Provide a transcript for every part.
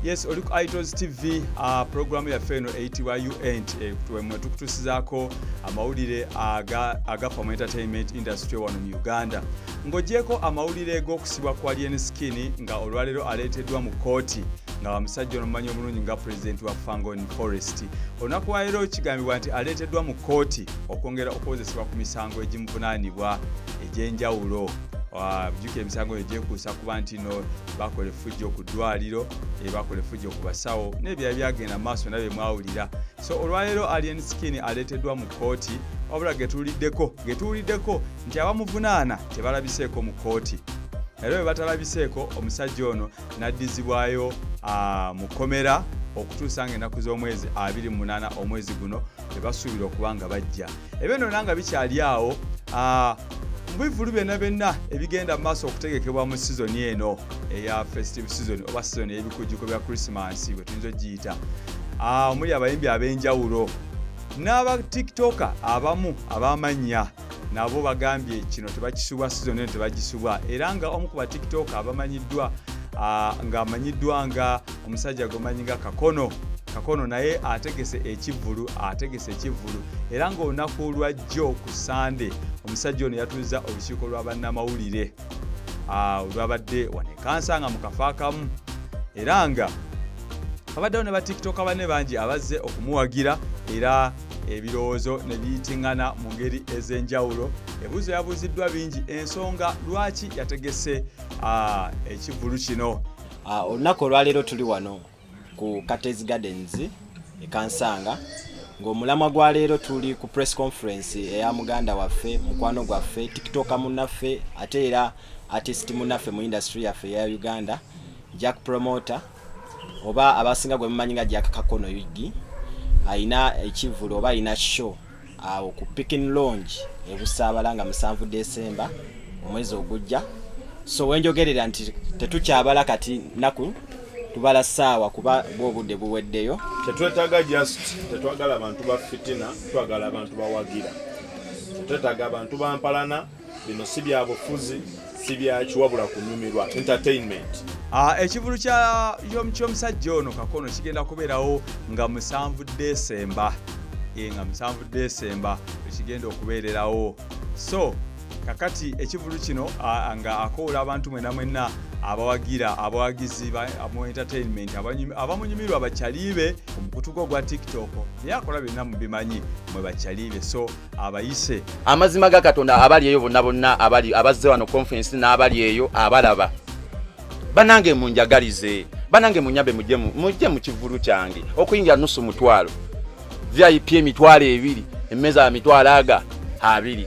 Yes, oli ku Itos TV, programu yaffe eno eyitibwa UNT, mwe tukutuusizaako amawulire agafa mu entertainment industry wano mu Uganda. Ng'ogyeko amawulire g'okusibwa kwa Alien Skin, nga olwaleero aleeteddwa mu kkooti, nga musajja ono mumanyi obulungi nga pulezidenti wa Fangon Forest. Olunaku lwaleero kigambibwa nti aleeteddwa mu kkooti okwongera okuwozesebwa ku misango egimuvunaanibwa egy'enjawulo. Jjukira emisango eyo gyekuusa kuba nti no bakola effujjo ku ddwaliro, bakola effujjo ku basawo n'ebirala byagenda mu maaso nabye mwawulira. So olwaleero Alien Skin aleeteddwa mu kkooti, wabula getuwuliddeko nti abamuvunaana tebalabiseeko mu kkooti. Era bwe batalabiseeko, omusajja ono n'addizibwayo mu kkomera okutuusa nga ennaku z'omwezi 28 omwezi guno bwe basuubira okuba nga bajja. Ebyo nonna nga bikyali awo, mu bivvulu byonna byonna ebigenda mu maaso okutegekebwa mu sizoni eno eya festive season oba sizoni ey'ebikujjuko bya Krisimansi bwe tuyinza ogiyita, omuli abayimbi ab'enjawulo n'aba TikToker abamu ab'amannya, nabo bagambye kino tebakisubwa, sizoni eno tebagisubwa. Era nga omu ku ba TikToker abamanyiddwa, ng'amanyiddwa nga omusajja gwemanyi nga Kakono Kakono, naye ategese ekivvulu. Era ng'olunaku lwajjo ku Sande, omusajja ono yatuuza olukiiko lwa bannamawulire olwabadde wano e Kansanga mu kafo akamu, era nga abaddewo ne ba TikToker banne bangi abazze okumuwagira, era ebirowoozo ne biyitiŋŋana mu ngeri ez'enjawulo. Ebibuuzo yabuuziddwa bingi, ensonga lwaki yategese ekivvulu kino. Olunaku olwaleero tuli wano ku Cates Gardens e Kansanga, ng'omulamwa gwa leero tuli ku press conference eya muganda waffe, mukwano gwaffe, TikToker munnaffe, ate era artist munnaffe mu industry yaffe eya Uganda, Jack Promoter, oba abasinga gwe mumanyi nga Jack Kakono Yugi. Ayina ekivvulu oba ayina show awo ku Pikin Lounge e Busaabala nga 7 Desemba omwezi ogujja. So wenjogerera nti tetukyabala kati naku, tubala ssaawa, kuba bwa obudde buweddeyo. Tetwetaaga just, tetwagala abantu ba fitina, twagala abantu bawagira. Tetwetaaga abantu bampalana. Bino si bya bufuzi, si byakiwabula, kunyumirwa, entertainment. Ekivulu ky'omusajja ono Kakono kigenda kubeerawo nga 7 Desemba, nga 7 Desemba ekigenda okubeererawo. So kakati ekivulu kino, nga akoola abantu mwena mwenna abawagira, abawagizi mu entertainment, abamunyumirwa, bakyalibe ku mukutu gwe ogwa TikTok, naye akola byonna mubimanyi mwe bakyalibe, so abayise. Amazima ga Katonda, abali eyo bonna bonna, abali abazze wano conference n'abali eyo abalaba, banange munjagalize, banange munyambe, mujje mu kivulu kyange. Okuyingira nusu mutwalo, VIP 20,000, emmeeza ya 20,000.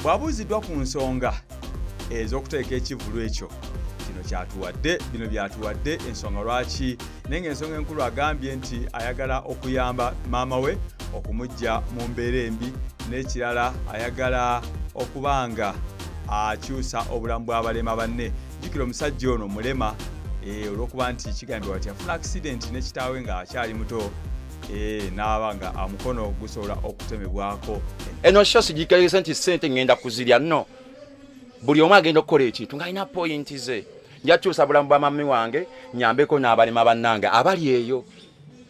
Bw'abuuziddwa ku nsonga ez'okuteeka ekivulu ekyo, kino kyatuwadde, bino byatuwadde ensonga lwaki, naye ng'ensonga enkulu agambye nti ayagala okuyamba maama we okumujja mu mbeera embi, n'ekirala ayagala okuba nga akyusa obulamu bw'abalema banne. Jjukira omusajja ono mulema, olw'okuba nti kigambibwa nti afuna accident ne kitaawe ng'akyali muto, n'aba nga omukono gusobola okutemebwako. Eno show sigikalese nti sente ngenda kuzirya, no. Buli omu agenda okukola ekintu ng'alina point ze. Nja kukyusa bulamu bwa mami wange, nyambeko n'abalema bannange abali eyo,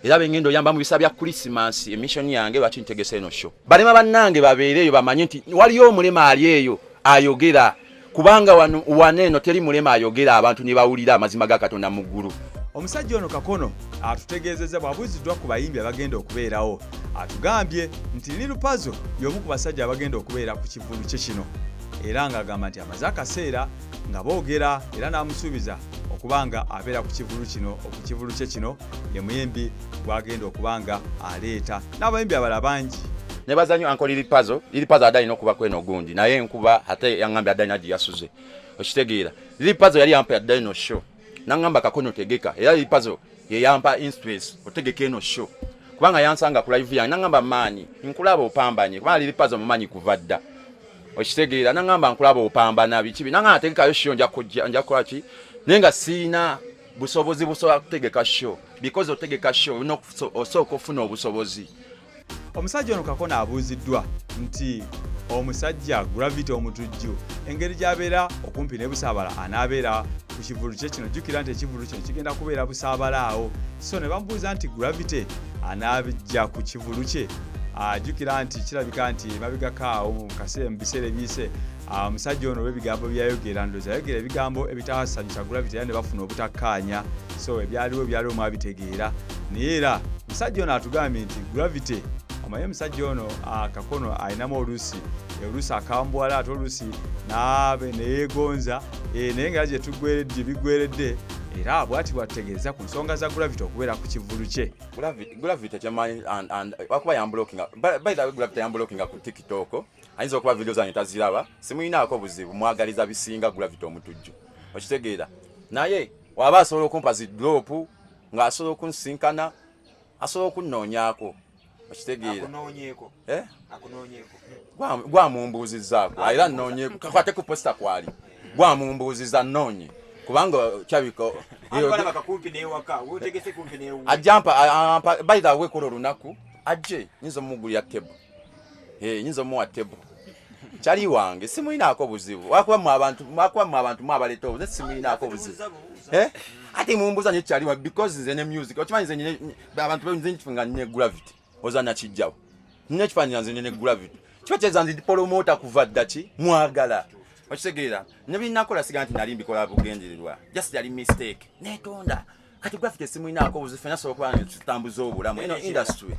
era bengenda oyamba mu bisa bya Krisimansi. E mission yange lwaki ntegese eno show, balema bannange babeere eyo bamanye nti waliyo omulema ali eyo ayogera, kubanga wano wano eno teri mulema ayogera abantu ne bawulira amazima ga Katonda mu ggulu. Omusajja ono Kakono atutegeezezza, bw'abuuziddwa ku bayimbi abagenda okubeerawo, atugambye nti Lil Pazo y'omu ku basajja abagenda okubeera ku kivulu kye kino, era ng'agamba nti amaze akaseera nga boogera, era n'amusuubiza okuba nga abeera ku kivulu kino, ku kivulu kye kino. Ye muyimbi gw'agenda okuba nga aleeta n'abayimbi abalala bangi. Nebaza nnyo Uncle Lil Pazo. Lil Pazo adde alina okuba kweno gundi, naye enkuba ate yaŋŋambye adde alina gye yasuze. Okitegeera, Lil Pazo yali yampa yadde eno show, naŋŋamba, "Kakono, tegeka." Era Lil Pazo ye yampa interest otegeka eno show, kubanga yansanga ku live yange, naŋŋamba, "Maani, nkulaba opambanye," kubanga Lil Pazo mumanyi kuva dda. Okitegeera, naŋŋamba, "Nkulaba opambana biki bi," naŋŋamba, "Tegekayo show, nja kujja, nja kukola ki," naye nga siina busobozi busobola kutegeka show, because otegeka show olina osooka ofuna obusobozi. Omusajja ono Kakono abuuziddwa nti omusajja Gravity Omutujju engeri gy'abeera okumpi ne Busaabala anaabeera ku kivvulu kye kino. Jjukira nti ekivvulu kino kigenda kubeera Busaabala awo, so ne bamubuuza nti Gravity anaabijja ku kivvulu kye. Jjukira nti kirabika nti emabegako awo mu kaseera mu biseera ebiyise, omusajja ono olw'ebigambo byayogera, ndowooza yayogera ebigambo ebitasanyusa Gravity era ne bafuna obutakkaanya, so ebyaliwo byaliwo mwabitegeera. Naye era omusajja ono atugambye nti Gravity, omanyi omusajja ono Kakono alinamu oluusi oluusi akambuwala ate oluusi naabe neyeegonza, naye nga gye tuggweredde biggweredde, era bw'ati bw'atutegeeza ku nsonga za Gravity okubeera ku kivvulu kye. Gravity kyemanyi wakuba yamblockinga. By the way, Gravity yamblockinga ku TikTok. Ayinza okuba video zange taziraba, simuyinaako buzibu, mwagaliza bisinga Gravity Omutujju, okitegeera? Naye waba asobola okumpa zi drop, ng'asobola okunsinkana, asobola okunoonyaako, okitegeera? Akunoonyeeko? Eh? Akunoonyeeko? Gwamumbuuzizaako era nnoonye, ate ku poster kwali gwamumbuuziza nnoonye, kubanga kyabika Alaba kumpi n'ewaka weotegese kumpi n'ewuwe. Ajja ampa. By the way, kola olunaku ajje, nyinza omugulira table, nyinza omuwa table. Kyali wange simuyinaako buzibu, wakuba mwe abantu, wakuba mwe abantu mwabaleeta obuzibu, simuyinaako buzibu. Eh? Ate mumbuuza nyo kyali wa, because nze ne music okimanyi nze abantu nze nga ne Gravity oza nakijjawo nina ekifaananyi nze ne Gravity kiba kyeza nze promoter kuva dda ki mwagala, okitegeera? Ne binakola siga nti nali mbikola bugendererwa, just yali mistake netonda. Kati Gravity simuyinaako buzibu, fena sobola okuba nga tutambuza obulamu eno industry.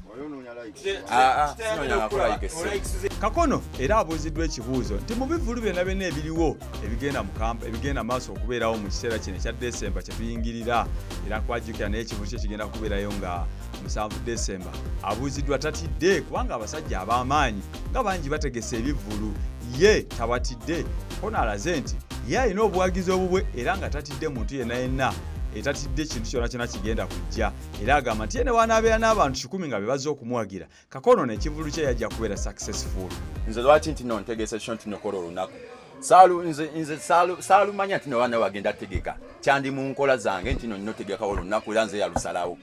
Ah, ah, sinoonya like essimu. Kakono era abuuziddwa ekibuuzo nti mu bivvulu byonna byonna ebiriwo ebigenda mu kampa ebigenda maaso okubeerawo mu kiseera kino ekya Desemba kye tuyingirira, era kwajjukira naye ekivvulu kye kigenda kubeerayo nga 7 Desemba, abuuziddwa tatidde kubanga abasajja ab'amaanyi nga bangi bategese ebivvulu, ye tabatidde? Kono alaze nti ye alina obuwagizi obubwe era nga tatidde muntu yenna yenna, etatidde kintu kyonna kyonna kigenda kujja, era agamba nti ye ne wanaabeera n'abantu 100 nga be bazze okumuwagira, Kakono n'ekivvulu kye yajja kubeera successful. Nze lwaki nti no ntegese kyo nti nokola olunaku saalu nze saalumanya nti no baana bagenda tegeka kyandi mu nkola zange nti no nnotegekawo olunaku, era nze yalusalawo,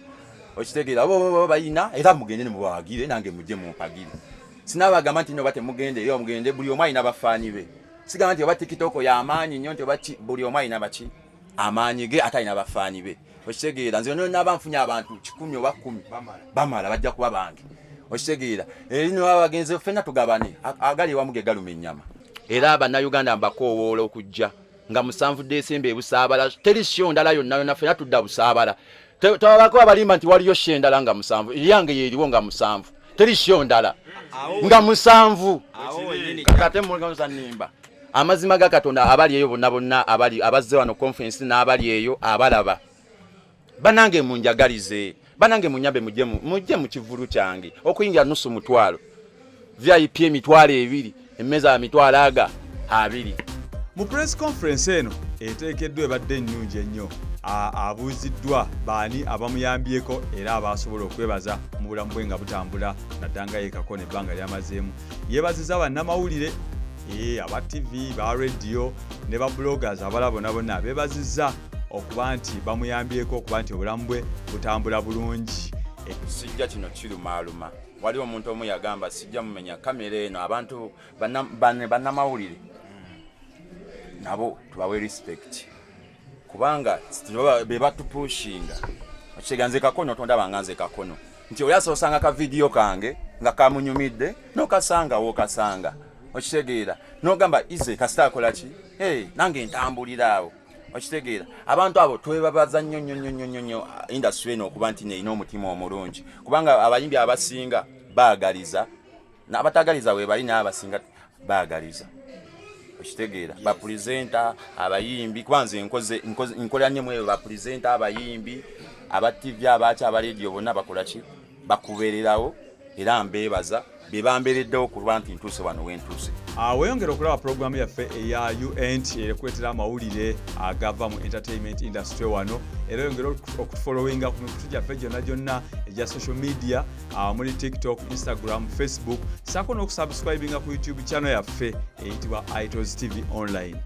okitegeera? Bo bayina era mugende ne mubawagire, nange mujje mumpagire. Sinabagamba nti no oba temugende eyo, mugende, buli omu alina bafaani be. Sigamba nti oba TikTok y'amaanyi nnyo nti oba ki, buli omu alina baki amaanyi ge ate alina bafaani be, okitegeera? Nze naaba nfunye abantu 100 oba 10 bamala, bajja kuba bange, okitegeera? Eri no abagenzi ffenna tugabane, agali ewamu ge galuma ennyama. Era Bannayuganda mbakoowoola okujja nga 7 Desemba ebusaabala. Teri show ndala yonna yonna, ffenna tudda Busaabala. Tewabako abalimba nti waliyo show endala nga 7. Eryange yeeriwo nga 7, teri show ndala nga 7. Kakate mugaza nimba amazima ga Katonda, abali eyo bonna bonna abali abazze wano conference n'abali eyo abalaba, banange munjagalize, banange munyambe, mujje mu kivulu kyange. Okuyingira nusu mutwalo, VIP 20,000, emmeeza ya 20,000. Mu press conference eno eteekeddwa ebadde ennungi ennyo, abuuziddwa baani abamuyambyeko era abasobola okwebaza mu bulamu bwe nga butambula, naddanga ye Kakono ebbanga lyamazeemu. Yeebaziza bannamawulire, aba TV, ba radio ne ba bloggers abalala bonna bonna, beebazizza okuba nti bamuyambyeko okuba nti obulamu bwe butambula bulungi. Sijja kino kirumaaluma. Waliwo omuntu omu yagamba sijja mumenya kamera eno. Abantu bannamawulire nabo tubawe respect, kubanga be batupushinga, okitegeera? Nze Kakono tondabanga nze Kakono nti oli asobola osanga ka vidiyo kange nga kamunyumidde nokasanga wokasanga, okitegeera? Nogamba ize kasita akola ki? Hey, nange ntambulira awo, okitegeera? Abantu abo twebabaza nnyo nnyo nnyo nnyo nnyo industry eno okuba nti neerina omutima omulungi, kubanga abayimbi abasinga baagaliza, n'abatagaliza webali, naye abasinga baagaliza, okitegeera? Bapresenter, abayimbi, kuba nze nkolera nnyo mu ebyo, bapresenter, abayimbi, aba TV, abaki, aba radio, bonna bakola ki, bakubeererawo, era mbeebaza be bambeereddewo kuba nti ntuuse wano wentuuse. Weeyongera okulaba pulogulaamu yaffe eya UNT ekuleetera amawulire agava mu entertainment industry wano, era oyongera okutufollowinga ku mikutu gyaffe gyonna gyonna egya social media, muli TikTok, Instagram, Facebook, saako n'okusubscribinga ku YouTube channel yaffe eyitibwa Itos TV Online.